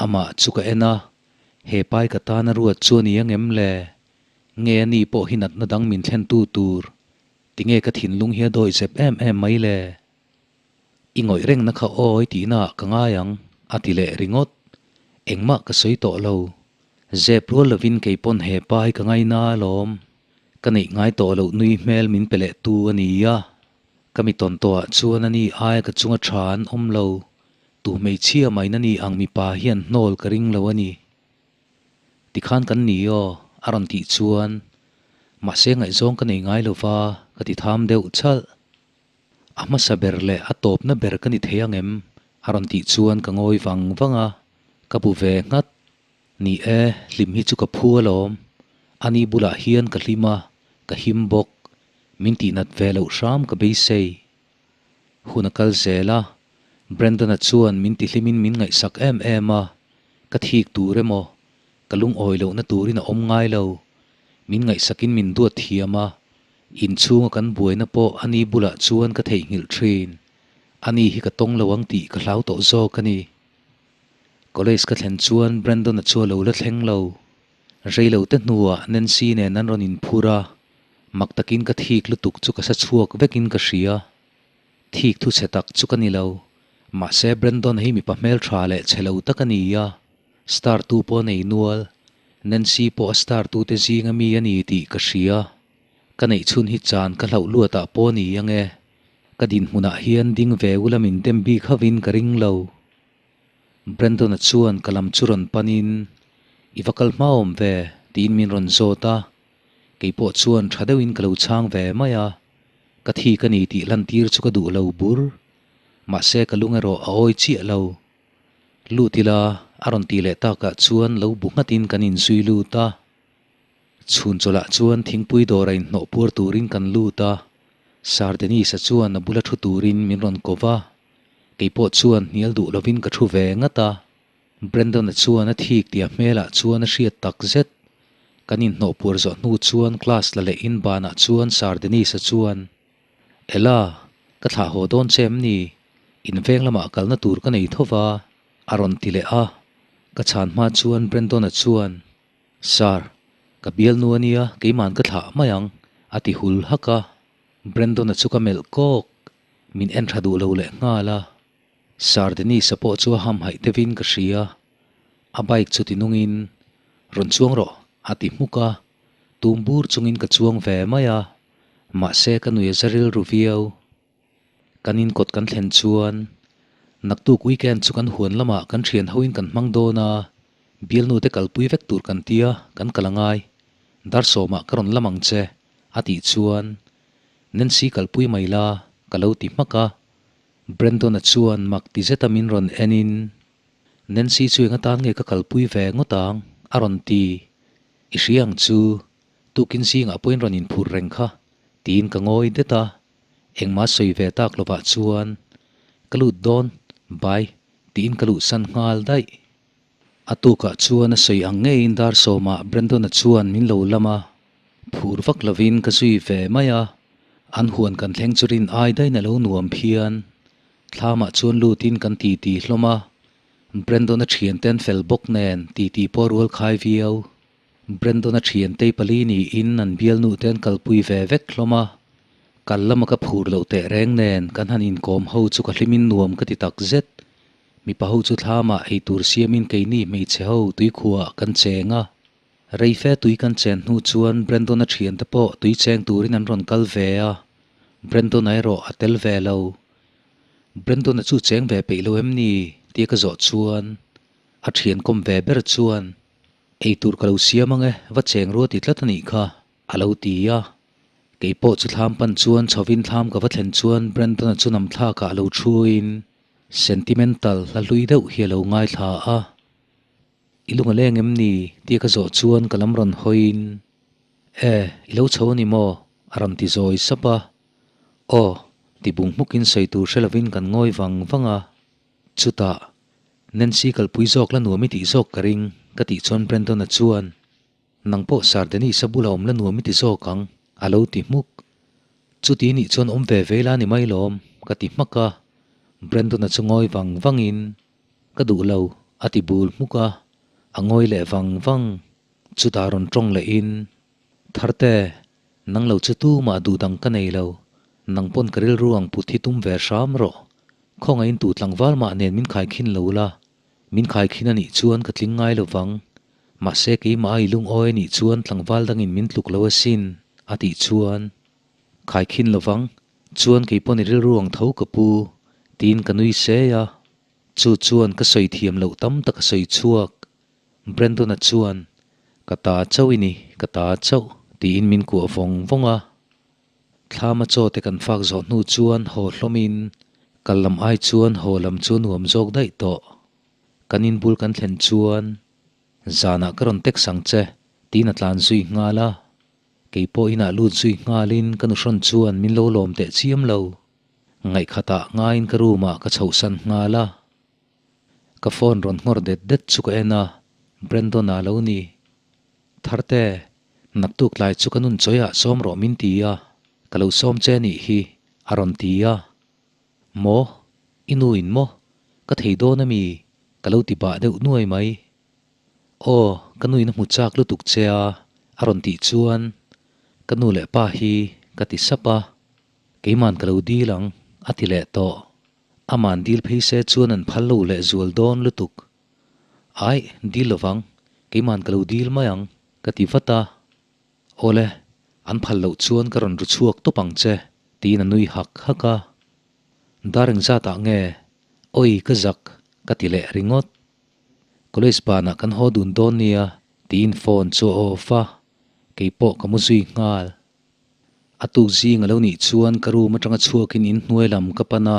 Amah chu ka en a, he pai ka tana ruat chu a ni ang em le? Nge a ni pawh hi natna dang min thlentu tur? Tinge ka thinlung hi a dawi zep em em mai le? I ngawih rengna kha awi tihna ah ka ngai ang, a ti leh ringawt. Engmah ka sawi tawh lo. Zep rual lovin kei pawn he pa hi ka ngaina alawm. Ka neih ngai tawh loh nui hmel min pe leh tu a ni a. Ka mi tawn tawhah chuan a ni aia ka chunga tha an awm lo. Tu hmeichhia mai na ni ang mipa hian hnawl ka ring lo a ni. Tikhan kan ni aw, a rawn tih chuan mahse ngaihzawng ka nei ngai lo va, ka ti tham deuh chalh. A hmasa ber leh a tawpna ber ka ni thei ang em? a rawn tih chuan ka ngawi vang vang a, ka bu ve nghat. Ni e, hlim hi chu ka phu alawm. Ani bulah hian ka hlim a, ka him bawk. Min tihnat ve loh hram ka beisei. Hun a kal zel a, Brandon-a chuan min tihlimin min ngaihsak em em a, ka thik tur emaw, ka lungawi lohna turin a awm ngai lo. Min ngaihsakin min duat thiam a, inchhunga kan buaina pawh ani bulah chuan ka theihnghilh thin. Ani hi ka tawng lo ang tih ka hlau tawh zawk a ni. College ka thlen chuan Brandon-a chu a lo la thleng lo. Reilote hnuah Nancy nen an rawn inphur a, Mak takin ka thik lutuk chu ka sa chhuak vekin ka hria. Thik thu chhe tak chu ka ni lo. Mahse Brandon hi mipa hmeltha leh chhe lo tak a ni a, star tu pawh a nei nual. Nancy pawh a star tu te zinga mi a ni tih ka hria. Ka neih chhun hi chan ka hlauh luatah pawh a ni ange. Ka dinhmunah hian ding ve ula min dem bik hauhin ka ring lo. Brandon-a chuan ka lam chu rawn panin, I va kal hma awm ve, tiin min rawn zawt a. Kei pawh chuan tha deuhin ka lo chhang ve mai a, ka thi ka ni tih lantir chu ka duh lo bur. Mahse ka lung erawh a awi chiah lo. Lut ila a rawn tih leh takah chuan lo bu nghatin kan inzui lut a. Chhun chawlhah chuan thingpui dawra inhnawh puar turin kan lut a, Sir Dennis-a chuan a bula thu turin min rawn ko va. Kei pawh chuan hnial duh lovin ka thu ve ngat a. Brandon-a chuan a thik tih a hmelah chuan a hriat tak zet. Kan inhnawh puar zawh hnu chuan class la leh in banah chuan Sir Dennis-a chuan, Ella! Ka thlah haw dawn che em ni? In veng lamah kalna tur ka nei tho va, a rawn ti leh a. Ka chhan hma chuan Brandon-a chuan, Sir, ka bialnu a nia, keiman ka thlah mai ang, a ti hul hak a. Brandon-a chu ka melh kawk, min en tha duh lo leh nghal a. Sir Dennis-a pawh chu a hamhaih deuhin ka hria. A bike chu ti nungin, Rawn chuang rawh, a ti hmuk a. Tum bur chungin ka chuang ve mai a, mahse ka nui a za rilru viau. Kan inkawt kan thlen chuan naktuk weekend chu kan huan lamah kan thian hoin kan hmang dawn a, bialnu te kalpui vek tur kan tia kan kal angai, dar sawmah ka rawn lam ang che a tih chuan Nancy kalpui mai la ka lo ti hmak a, Brandon-a chuan mak ti zeta min rawn enin Nancy chu eng atan nge ka kalpui ve ngawt ang a rawn ti, i hria ang chu tukin zingah pawhin rawn inphur reng kha tiin ka ngawi det a. Engmah sawi ve tak lovah chuan ka lut dawn, bye, tiin ka luhsan nghal daih. A tukah chuan a sawi ang ngeiin dar sawmah Brandon-a chuan min lo lam a, phur vak lovin ka zui ve mai a, an huan kan thleng chu rin ai daihin a lo nuam phian. Thlamah chuan lutin kan titi hlawm a, Brandon-a thiante an fel bawk nen titi pawh a rual khai viau. Brandon-a thiantei pali niin an bialnu te an kalpui ve vek hlawm a, kal lama ka phur loh teh reng nen kan han inkawm ho chu ka hlimin nuam ka ti tak zet. Mipa ho chu thlamah eitur siamin keini hmeichhe ho tuikhuaah kan cheng a. Reife tui kan chen hnu chuan Brandon-a thiante pawh tui cheng turin an rawn kal ve a, Brandon-a erawh a tel ve lo. Brandon-a chu cheng ve peih lo em ni? tia ka zawh chuan a thian kawm ve ber chuan Eitur ka lo siam ang e, va cheng rua ti tlat a nih kha, a lo ti a. Kei pawh chu thlam pan chuan chhovin thlam ka va thlen chuan Brandon-a chu nam thlakah a lo thuin sentimental hla hlui deuh hi a lo ngaithla a. I lung a leng em ni? tia ka zawh chuan ka lam rawn hawiin, E, i lo chho a ni maw? a rawn ti zawi sap a. Aw, ti bung hmukin sawi tur hre lovin kan ngawi vang vang a. Chutah, Nancy kalpui zawk la nuam i tih zawk ka ring, ka tih chuan Brandon-a chuan, Nang pawh Sir Dennis-a bula awm la nuam i ti zawk ang, a lo ti hmuk. Chuti nih chuan awm ve ve la ni mai lawm, ka ti hmak a. Brandon-a chu ngawi vang vangin, Ka duh lo, a ti bul hmuk a, a ngawi leh vang vang. Chutah rawn tawng lehin, Tharte, Nang lo chu tumah duh dang ka nei lo, nang pawn ka rilru ang put hi tum ve hram rawh. Khawngaihin tu tlangval mah nen min khaikhin lo la, min khaikhin a nih chuan ka tling ngai lo vang. Mahse keimah a i lungawi a nih chuan tlangval dangin min tluk lo asin, a tih chuan. Khaikhin lo vang, chuan kei pawn i rilru ang tho ka pu, tiin ka nui sei a. Chu chuan ka sawi thiam loh tam tak a sawi chhuak. Brandon-a chuan, Ka ta chauh i ni, ka ta chauh, tiin min kuah vawng vawng a. Thlama chaw te kan fak zawh hnu chuan haw hlawmin kal lam ai chuan haw lam chu nuam zawk daih tawh. Kan inbul kan thlen chuan, Zanah ka rawn text ang che, tiin a tlan zui nghal a. Kei pawh inah lut zui nghalin ka nuhrawn chuan min lo lawm teh chiam lo. Ngaihkhatah ngaiin ka room-ah ka chhohsan nghal a. Ka phone rawn nghawr det det chu ka en a, Brandon-a lo ni. Tharte, naktuk tlai chu ka nun chawiah sawm rawh min ti a, ka lo sawm che nih hi, a rawn ti a. Maw? I nu in maw? Ka thei dawn a mi? Ka lo ti bah deuh nuai mai. Aw, ka nu in a hmu chak lutuk che a, a rawn tih chuan ka nu leh pa hi ka ti sap a, keiman ka lo dil ang, a ti leh tawh. Aman dil phei se chuan an phal lo leh zual dawn lutuk. Aih, dil lovang, keiman ka lo dil mai ang, ka ti vat a. Awle, an phal loh chuan ka rawn ru chhuak tawp ang che, tiin a nui hak hak a. Dar engzatah nge? Awi, ka zak, ka ti leh ringawt. College banah kan haw dun dawn nia, tiin phone chu a off a, keipawh ka mu zui nghal. A tuk zing a lo nih chuan ka room atanga chhuakin in hnuai lam ka pan a,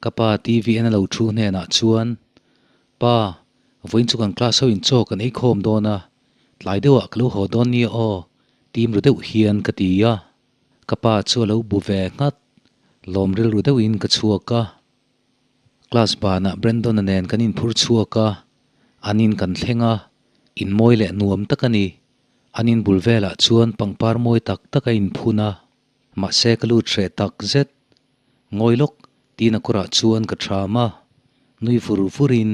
ka pa TV en a lo thu hnenah chuan, Pa, vawiin chu kan class ho in chaw kan ei khawm dawn a, tlai deuhah ka lo haw dawn nia aw, tim ru deuh hian ka ti a. Ka pa chu a lo bu ve nghat, lawm rilru deuhin ka chhuak a. Class banah Brandon-a nen kan inphur chhuak a, an in kan thleng a, in mawi leh nuam tak a ni. An in bul velah chuan pangpar mawi tak tak a inphun a, mahse ka lut hreh tak zet. Ngawi lawk, tiin a kawrah chuan ka ṭham a, nui vur vurin,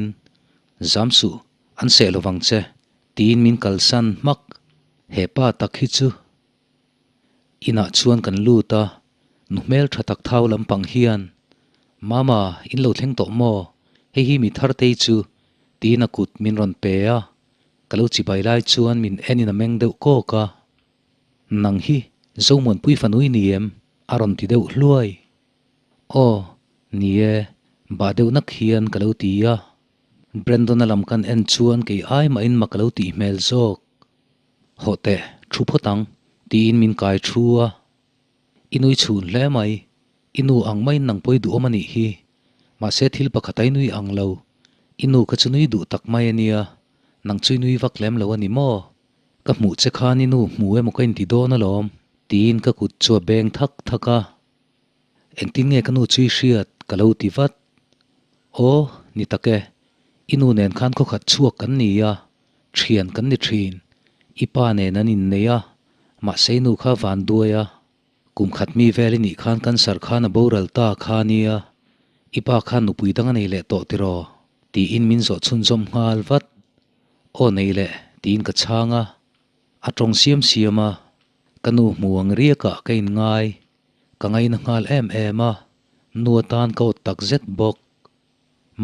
Zam suh, an seh lovang che, tiin min kalsan hmak. He pa tak hi chu inah chuan kan lut a, nu hmel ṭha tak thau lampang hian, Mama, in lo thleng tawh maw? Hei hi mi thar tei chu, tiin a kut min rawn pe a, ka lo chibai lai chuan min enin a meng deuh kawk a. Nang hi Zomuanpui fanui ni em? a rawn ti deuh hluai. Aw, ni e, bah deuh nak hian ka lo ti a. Brandon-a lam kan en chuan kei ai mahin mak ka lo tih hmel zawk. Hawh teh, thu phawt ang, tiin min kai thu a. I nui chhun hle mai, i nu ang maiin nang pawh i duhawm a nih hi. Mahse thil pakhat a i nui ang lo, i nu kha chu nui duh tak mai a nia, nang chu i nui vak lem lo a ni maw? Ka hmuh che khan i nu hmu emaw ka inti dawn alawm, tiin ka kut chu a beng thak thak a. Engtin nge ka nu chu i hriat? ka lo ti vat. Aw, ni tak e, i nu nen khan khawkhat chhuak kan ni a, thian kan ni thin. I pa nen an innei a, mahse i nu kha van duai a. Kum khat mi vel i nih khan cancer khan a boral ta kha nia, i pa khan nupui dang a nei leh tawh tiraw? tiin min zawh chhunzawm nghal vat. Aw nei leh, tiin ka chhang a. A tawng siam siam a, ka nu hmu ang riakah ka inngai. Ka ngaina nghal em em a, nu atan ka awt tak zet bawk.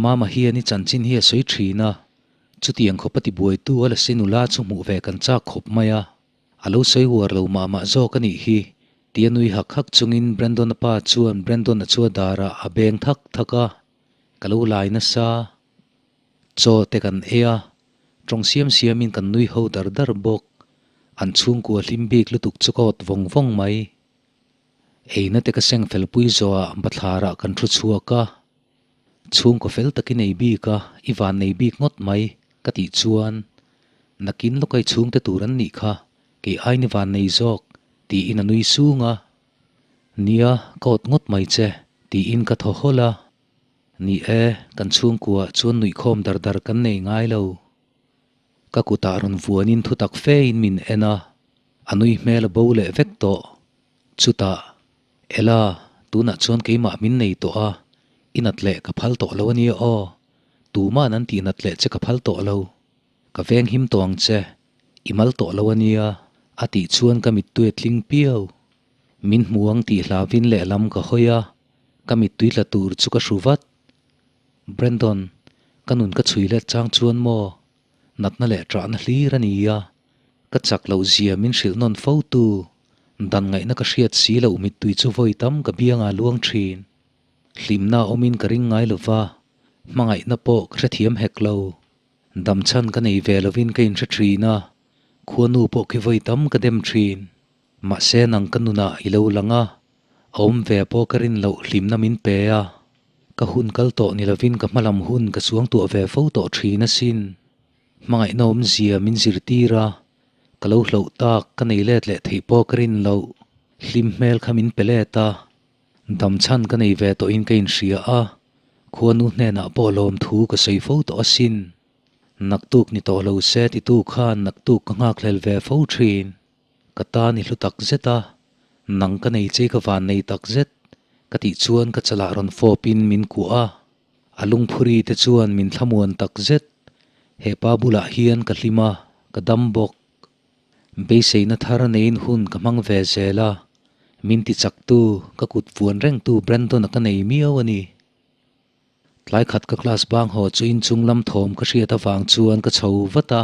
Mama hian i chanchin hi a sawi thin a, chutiang khawp a tibuaitu a la si nula chu hmuh ve kan chak khawp mai a. A lo sawi uar lo mah mah zawk a nih hi, tia nui hak hak chungin Brandon-a pa chuan Brandon-a chu a darah a beng thak thak a, ka lo lai nasa. Chaw te kan ei a, tawng siam siamin kan nui ho dar dar bawk. An chhungkua hlim bik lutuk chu ka awt vawng vawng mai. Eina te ka seng fel pui zawhah bathlarah kan thu chhuak a, chhungkaw fel takin ei bik a, i van nei bik ngawt mai ka tih chuan nakin lawka i chhungte tur an nih kha, kei ain i van nei zawk tiin a nui sung a. Nia, ka awt ngawt mai che tiin ka thaw hawlh a. Ni e, kan chhungkuaah chuan nuihkhawm dar dar kan nei ngai lo. Ka kutah rawn vuanin thutak fein min en a, a nui hmel a bo leh vek tawh. Chutah, Ella, tunah chuan keimah min nei tawh a, i nat leh ka phal tawh lo a nia aw. Tuma'n an tih nat leh che ka phal tawh lo. Ka veng him tawh ang che, i mal tawh lo a nia, a tih chuan ka mittui a tling piau. Min hmu ang tih hlavin lehlam ka hawi a, ka mittui tla tur chu ka hru vat. Brandon, ka nun ka chhui let chang chuan maw? Natna leh ṭahna hlir a ni a, ka chak loh zia min hrilh nawn fo tu, dan ngaihna ka hriat si loh mittui chu vawi tam ka biangah luang ṭhin. Hlimna awmin ka ring ngai lo va, hmangaihna pawh ka hrethiam hek lo. Damchhan ka nei ve lovin ka inhre ṭhin a, khuanu pawh khi vawi tam ka dem ṭhin. Mahse nang ka nunah i lo lang a, a awm ve pawh ka rin loh hlimna min pe a, ka hun kal tawh ni lovin ka hmalam hun ka suangtuah ve fo tawh thin asin. Hmangaihna awmzia min zirtir a, ka lo hloh tak ka nei let leh theih pawh ka rin loh hlim hmel kha min pe let a, damchhan ka nei ve tawhin ka inhria a, khuanu hnenah pawh lawmthu ka sawi fo tawh asin. Naktuk ni tawh lo se titu khan naktuk ka nghakhlel ve fo thin. Ka tan i hlu tak zet a, nang ka nei che ka van nei tak zet, ka tih chuan ka chalah rawn fawpin min kuah a, a lungphuri te chuan min thlamuan tak zet, he pa bulah hian ka hlim a, ka dam bawk. Beiseina thar neiin hun ka hmang ve zel a, min ti chaktu, ka kut vuan rengtu Brandon-a ka nei miau a ni. Tlai khat ka class bang haw chu inchung lam thawm ka hriat avang chuan ka chho vat a,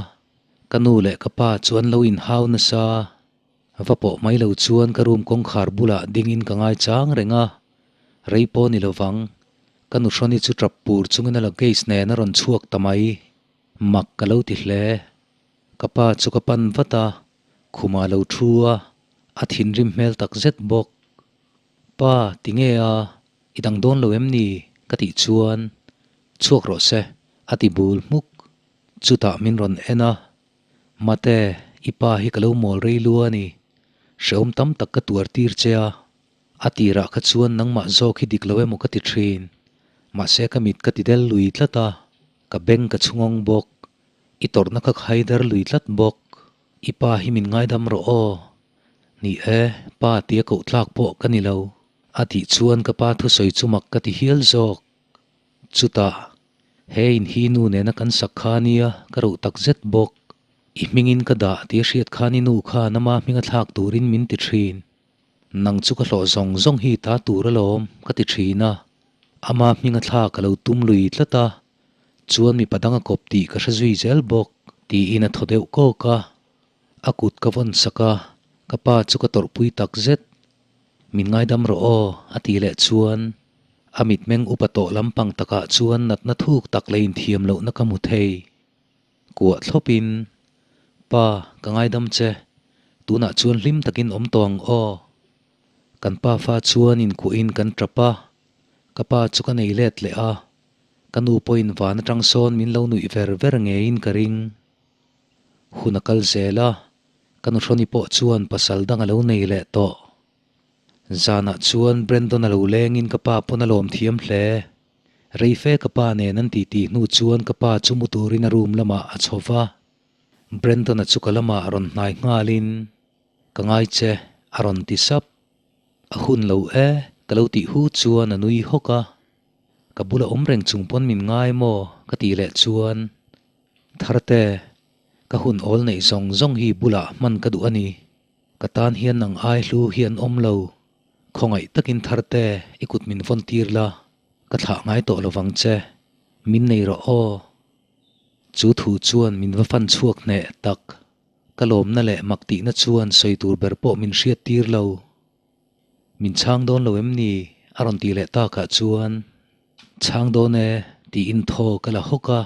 ka nu leh ka pa chu an lo inhau nasa. Va pawh mai lo chuan ka room kawngkhar bulah dingin ka ngaichang reng a, rei pawh ni lovang, ka nuhrawni chu tap pur chungin a luggage nen a rawn chhuak ta mai. Mak ka lo ti hle. Ka pa chu ka pan vat a, khumah a lo thu a, a thinrim hmel takzet bawk. Pa, tinge a? I dang dawn lo em ni? ka tih chuan, Chhuak rawh se, a ti bul hmuk. Chutah min rawn en a, Mate, i pa hi ka lo mawl rei lu a ni. Hrehawm tam tak ka tuar tir che a. A tirah kha chuan nangmah zawk hi dik lo emaw ka ti thin. Mahse ka mit ka ti del lui tlat a, ka beng ka chhungawng bawk. I tawrhna kha ka haidar lui tlat bawk. I pa hi min ngaidam rawh aw. Ni e, pa tia koh tlak pawh ka ni lo. A tih chuan ka pa thusawi chu mak ka ti hial zawk. Chutah, he in hi nu nena kan sak kha nia ka ruh tak zet bawk. I hmingin ka dah tih a hriat khan i nu khan ama hminga thlak turin min ti thin. Nang chu ka hlawh zawng zawng hi ta tur alawm ka ti thin a. Ama hminga thlak a lo tum lui tlat a, chuan mipa dang a kawp tih ka hre zui zel bawk tiin a thaw deuh kawk a. A kut ka vawn sak a, ka pa chu ka tawrhpui tak zet. Min ngaidam rawh aw, a ti leh chuan a mitmeng upa tawh lampang takah chuan natna thuk tak leh inthiam lohna ka hmu thei. Kuah thlawpin, Pa, ka ngaidam che, tunah chuan hlim takin awm tawh ang aw. Kan pa fa chuan inkuahin kan tap a, ka pa chu ka nei let leh a, ka nu pawhin van atang sawn min lo nuih ver ver ngeiin ka ring. Hun a kal zel a, ka nuhrawni pawh chuan pasal dang a lo nei leh tawh. Zanah chuan Brandon a lo lengin ka pa pawn a lawm thiam hle. Reife ka pa nen an titi hnu chuan ka pa chu mu turin a room lamah a chho va. Brandon-a chu ka lamah a rawn hnai nghalin, Ka ngai che, a rawn ti sap. A hun lo e, ka lo tih hu chuan a nui hawk a. Ka bula awm reng chung pawn min ngai maw? ka tih leh chuan, Tharte, ka hun awl neih zawng zawng hi bulah hman ka duh a ni. Ka tan hian nang ai hlu hi an awm lo. Khawngaih takin Tharte, i kut min vawn tir la, ka thlah ngai tawh lo vang che. Min nei rawh aw. Chu thu chuan min va fan chhuak hneh tak. Ka lawmna leh mak tihna chuan sawi tur ber pawh min hriat tir lo. Min chhang dawn lo em ni? a rawn tih leh takah chuan, Chhang dawn e, tiin thaw ka la hawk a.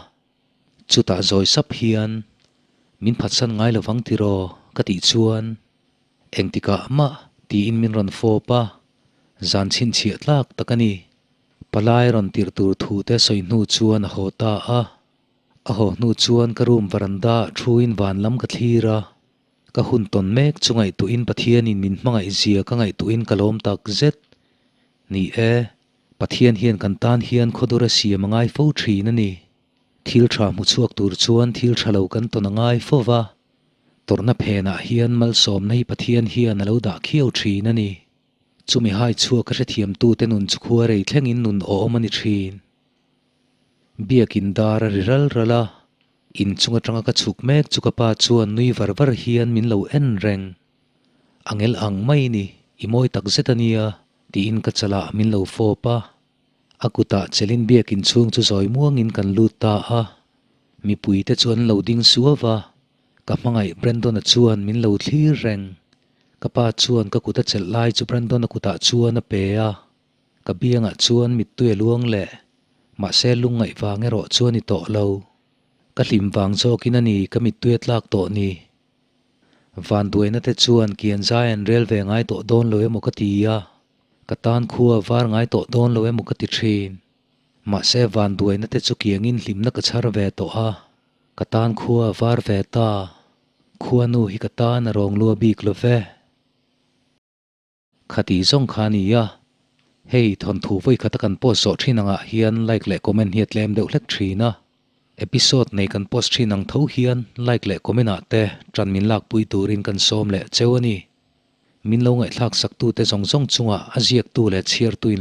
Chutah zawi sap hian, Min phatsan ngai lovang tiraw? ka tih chuan, Engtikah mah tiin min rawn fawp a, zan chhinchhiah tlak tak a ni. Palai rawn tirh tur thu te sawi hnu chuan a haw ta a. A haw hnu chuan ka room veranda ah thuin van lam ka thlir a. Ka hun tawn mek chu ngaihtuahin Pathianin min hmangaih zia ka ngaihtuahin ka lawm tak zet. Ni e, Pathian hian kan tan hian khawdur a siam a ngai fo thin a ni. Thil tha hmu chhuak tur chuan thil tha lo kan tawn a ngai fo va. Tawrhna phenah hian malsawmna hi Pathian hian a lo dah khiau thin a ni. Chumi hai chhuak a hrethiamtute nun chu khua rei thlengin nun awm a ni thin. Biakin dar a ri ral ral a. Inchung atanga ka chhuk mek chu ka pa chuan nui var var hian min lo en reng. A ngel ang mai ni, i mawi tak zet a nia, tiin ka chalah min lo fawp a. A kutah chelin biakin chhung chu zawi muangin kan lut ta a. Mipuite chu an lo ding suau a, ka hmangaih Brandon-a chuan min lo thlir reng. Ka pa chuan ka kut a chelh lai chu Brandon-a kutah chuan a pe a. Ka biangah chuan mittui a luang leh, mahse lungngaih vang erawh chuan i tawh lo. Ka hlim vang zawkin a ni ka mittui a tlak tawh ni. Vanduaina te chuan kian zai an rel ve ngai tawh dawn lo emaw ka ti a, ka tan khua a var ngai tawh dawn lo emaw ka ti thin. Mahse vanduaina te chu kiangin hlimna ka chhar ve tawh a, ka tan khua a var ve ta. Khuanu hi ka tan a rawng lua bik lo ve. Khati zawng kha a ni a, hei thawnthu vawi khata kan post zawh thin angah hian like leh comment hi a tlem deuh hlek thin a, episode nei kan post thin ang tho hian like leh comment ah te tan min lakpui turin kan sawm leh cheu a ni. Min lo ngaihthlak saktute zawng zawng chungah a ziaktu leh chhiartuin.